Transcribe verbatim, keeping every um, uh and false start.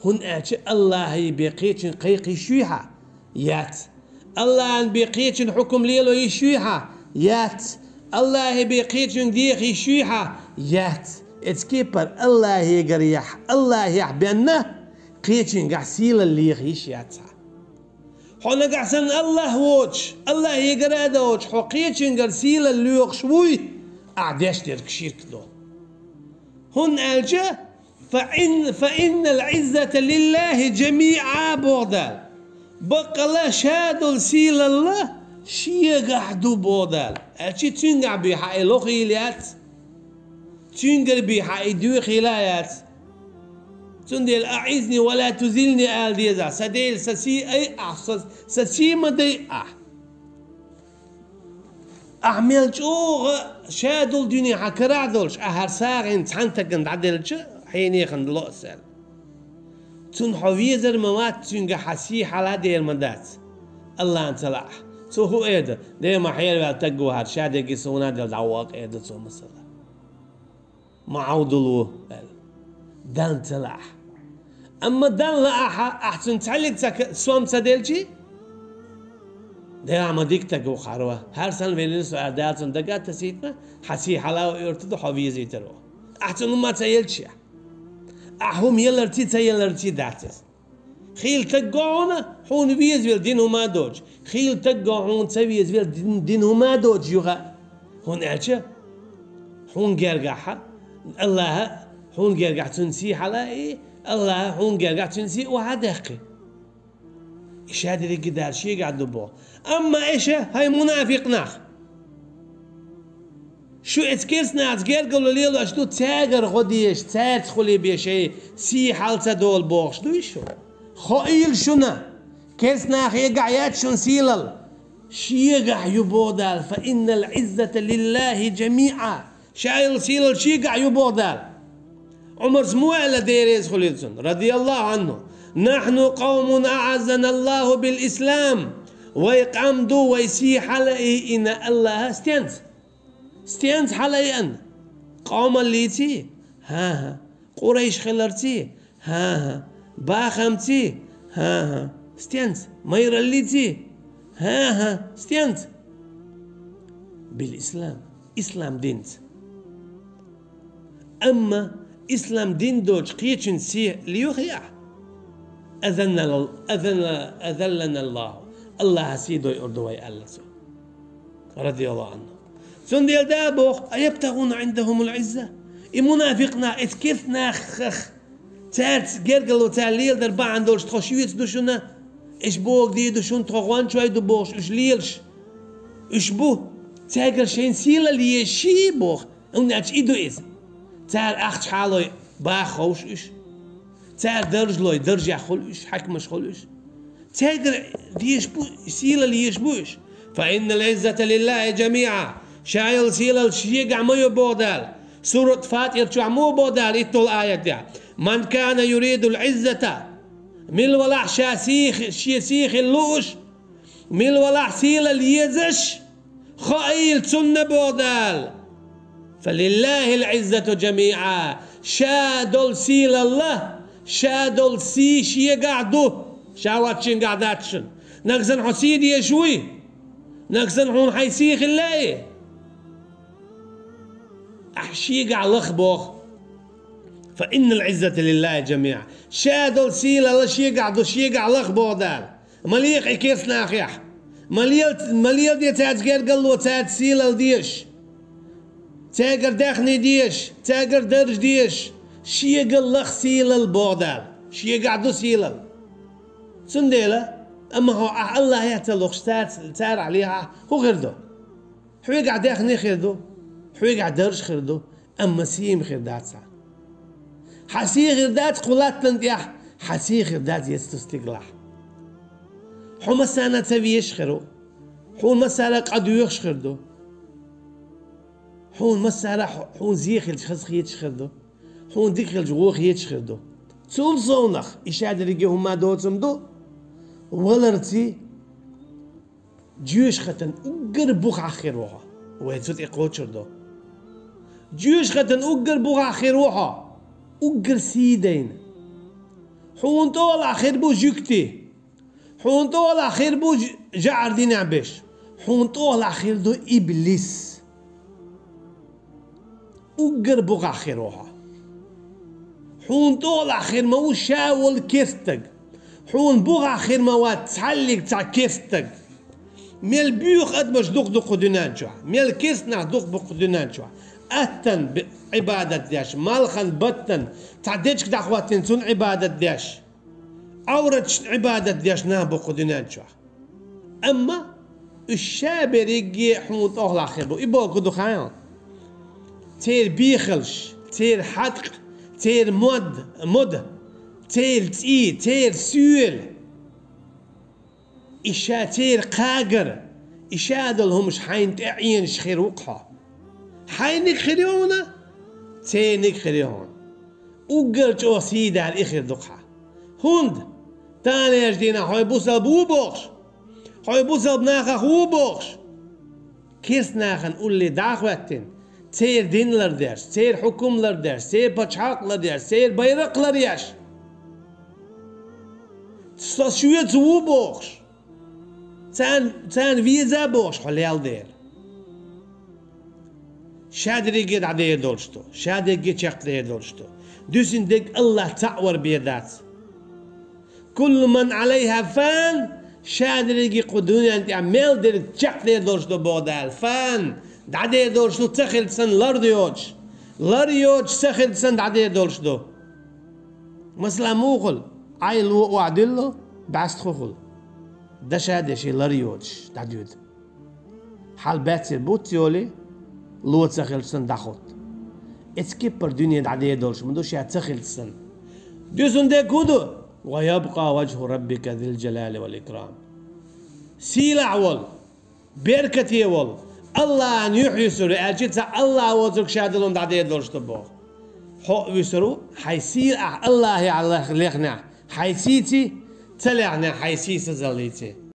ХӀунда аьлча АллахӀа бен кхечуьнга кхайкха йиш юй хьа? Яц. АллахӀа бен кхечун хьукам лело йиш юй хьа? Яц. АллахӀа бен кхечуьнга деха йиш юй хьа? Яц. Эцу кепара АллахӀагара яхь, АллахӀехь бенна, кхечуьнгахь сийлалла леха йиш яц хьа. Хьо нагахь санна АллахӀ воцуш, АллахӀагара а доцуш, хьо кхечуьнгара сийлалла лоьхуш вуй, ахь деш дерг ширк ду. ХӀунда аьлча فإن، فإن العزة لله جميعا боху Дала. Баккъалла ша долу сийлалла шегахь ду боху Дала. Аьлча цуьнгахь бен хьан и лохийла яц? Цуьнгара бен хьан и доьхийла яц? Цундела «أعني ولا تذلني» ала деза. Сан Дела, сан сий айа ахь, сан, сан сий ма дайа ахь. Ахь мел чӀогӀа ша долу дуьне хьан карахь долуш, ахь хӀара сагӀина цхьана стагана дӀаделча, хьенехана ло ас аьлла. Цунна хьо везар ма вац, цуьнга хьан сий хьала дер ма дац. АллахӀна ца лаахь. Цо хӀун эр ду? Де ма хьераваьлла стаг ву хӀара, ша дерриге суна а делла дӀавоьду эр ду цо масала. Ма Ӏовдал ву, аьлла. Далла ца лаахь. Амма Далла лаахь, ахь цуьнан цхьаьллиг ца ка-, сом ца делчий, дела ма дика стаг ву хӀара. ХӀара санна велира со аьлла, Дала цунна дага а тасийтина, хьан сий хьала а оьрту ду, хьо везийтар ву. Ахь цунна хӀума ца елча. Ахь хӀума еларций, ца еларций дац иза. Хийла стаг го хьуна, хьуна везавелла дина хӀума а доцуш. Хийла стаг го хьуна, ца везавелла дин-, дина хӀума а доцуш юха. ХӀунда аьлча хьуна гергахь АллахӀа, хьуна гергахь цуьнан сий хьала а и, АллахӀа хьуна гергахь цуьнан сий охьа а даьккхи. И ша дерриге Дала шегахь ду боху. Амма аша, хӀай мунафикъ нах, шу эцу керстанахца гергарло лелош ду, цаьргара гӀо дезаш, цаьрца хуьлий бен шайн сий хьала ца долу бохуш дуй шу? Хоийла шуна, керстанахегахь яц шуна сийлалла, шегахь ю боху Дала, فإن العزة لله جميعا. Ша йолу сийлалла шегахь ю боху Дала. Ӏумарс муха аьлла, Дела реза хуьлийла цунна, رضي الله عنه: نحن قوم أعزنا الله بالإسلام. Вай къам ду, вай сий хьалаайина АллахӀа стенца? Стенца хьалаайина? Къомаллиций? ХӀан-хӀа. Къурайш хиларций? ХӀан-хӀа. Бахамций? ХӀан-хӀа. Стенца? Майраллиций? ХӀан-хӀа. Стенца? بالإسلام. Ислам динца. Амма ислам дин доцуш кхечун сий лоьхий ахь? أذلنا، أذلنا، أذلنا الله. АллахӀа сий дойур ду вай, аьлла цо, رضي الله عنه. Цундела Дала боху: أيبتغون عندهم العزة. И мунафикъ нах, эцу керстанахах, цаьрца гергарло цара леладар бахьана долуш тхо шуьца ду шуна? Уьш бохург дийр ду шуна, тхо гӀончой ду бохуш уьш лелаш? Уьш бу, цаьргара шайна сийлалла езаш боху. ХӀунда аьлча и ду иза. Цара ахча хьалой баха ховш уьш. Цара даржалой даржехь хуьлу уьш, хьаькамаш хуьлу уьш. Цаьргара дезаш бу, сийлалла езаш бу уьш. فإن العزة لله جميعا. Ша йолу сийлалла шегахь ма ю боху Дала. Сурат Фатир чохь ма боху Дала, итталгӀа аятехь: من كان يريد العزة. Мила валахь ша сий хи-, шен сий хила лууш, мила валахь сийлалла езаш, хоийла цунна боху Дала. فلله العزة جميعا. Ша долу сийлалла, ша долу сий шегахь ду, ша воцчуьнгахь дац шуна. Нагахь санна хьо сий дезаш вуй? Нагахь санна хьуна хьайн сий хила лаьий? Ахь шегахь лаха боху. فإن العزة لله جميعا. Ша долу сийлалла шегахь ду, шегахь лаха боху Дала. Ма леха и керстанахехь. Ма лел-, ма леладе цаьрца гергарло, цаьрца сийлалла дезаш. Цаьргара даьхни дезаш, цаьргара даржа дезаш. Шегахь лаха сийлалла боху Дала. Шегахь ду сийлалла. Цундела, амма хьо ахь АллахӀе ца лохуш, цаьрца, царахь лехахь, хӀун хир ду? Хьоьгахь даьхни хир ду, хьоьгахь даржа хир ду, амма сий ма хир дац хьан. Хьан сий хир дац кху латтана тӀехь, хьан сий хир дац эцу стигалахь. Хьо массарна ца везаш хир ву, хьуна массара къа доьхуш хир ду. Хьуна массара хьо-, хьуна зе хилча хаза хеташ хир ду. Хьуна дика хилча вон хеташ хир ду. Цул совнах, и ша дерриге хӀумма доцург ду, валарций, Жоьжахатан уггар бухахь хир ву хьо. Вай цу тӀе кхочур ду. Жоьжахатан уггар бухахь хир ву хьо. Уггар сий дайна. Хьуна тӀехьа хир бу жуьгти. Хьуна тӀехьа хир бу ж-, жӀар динехь берш. Хьуна тӀехьа хир ду иблис. Уггар бухахь хир ву хьо. Хьуна тӀехьа хир ма ву ша волу керстаг. Хьуна бухахь хир ма вац цхьаллиг цхьа керстаг. Мел боьха адамаш дукха ду кху дуьнен чохь, мел керста нах дукха бу кху дуьнен чохь. Аттан б-, Ӏибадат деш, малхан, баттан, цхьа дечиг дӀахӀоттийна цунна Ӏибадат деш, Ӏавраташна Ӏибадат деш нах бу кху дуьнен чохь. Амма уьш ша берриге хьуна тӀехьа хир бу. И бохург ду хьан? Церан бехалш, церан хьаткъ, церан мод, мода, церан цӀий, церан соьла. И ша церан кхагар, и ша долу хӀумаш хьайна тӀе Ӏенаш хир ву-кх хьо. Хьайниг хир ю хьуна, церниг хир ю хьуна. Уггар чӀогӀа сий дар и хир ду-кх хьан. ХӀунда? Таханлерчу дийнахь хьо бусалба ву бохуш, хьо бусалба нахах ву бохуш, керста нахана улле дӀа а хӀоьттина, церан дин лардеш, церан хьукум лардеш, церан пачхьалкх лардеш, церан байракх ларъеш, со шуьца ву бохуш, царна, царна веза а бохуш хьо лелла дера. Шадерриге дӀадер долуш ду, шадерриге чекхдер долуш ду. Дуьсина дерг АллахӀ цхьаъ вар бен дац. Куллу ман Ӏалайха фан, шадерриге кху дуьнен тӀехь мел дерг чекхдер долуш ду боху Дала. Фан, дӀадер долуш ду, ца хилча санна лар йоцуш. Лар йоцуш, ца хилча санна дӀадер долуш ду. Масала, муха хуьлу? Ӏай ло охьадуьллу, бӀаьста хӀун хуьлу? Даша а деши лар йоцуш дӀадоьду. Хьал баьццара буц йолий, ло ца хилча санна дӀахӀутту. Эцу кеппара дуьне дӀадер долуш ма ду ша ца хилча санна. Дуьсун дерг хӀун ду? Ва ябкъа важхӀу раббика зил жалали вал икрам. Сийлахь волу, беркате волу, АллахӀан юьхь вуьсур ву аьлча, цхьа АллахӀ воцург ша долун дӀадер долуш ду боху. Хьо а вуьсур ву, хьайн сий ахь АллахӀехь лех-, лехнехь, хьайн сийций, ца лехнехь, хьайн сийсазаллийций.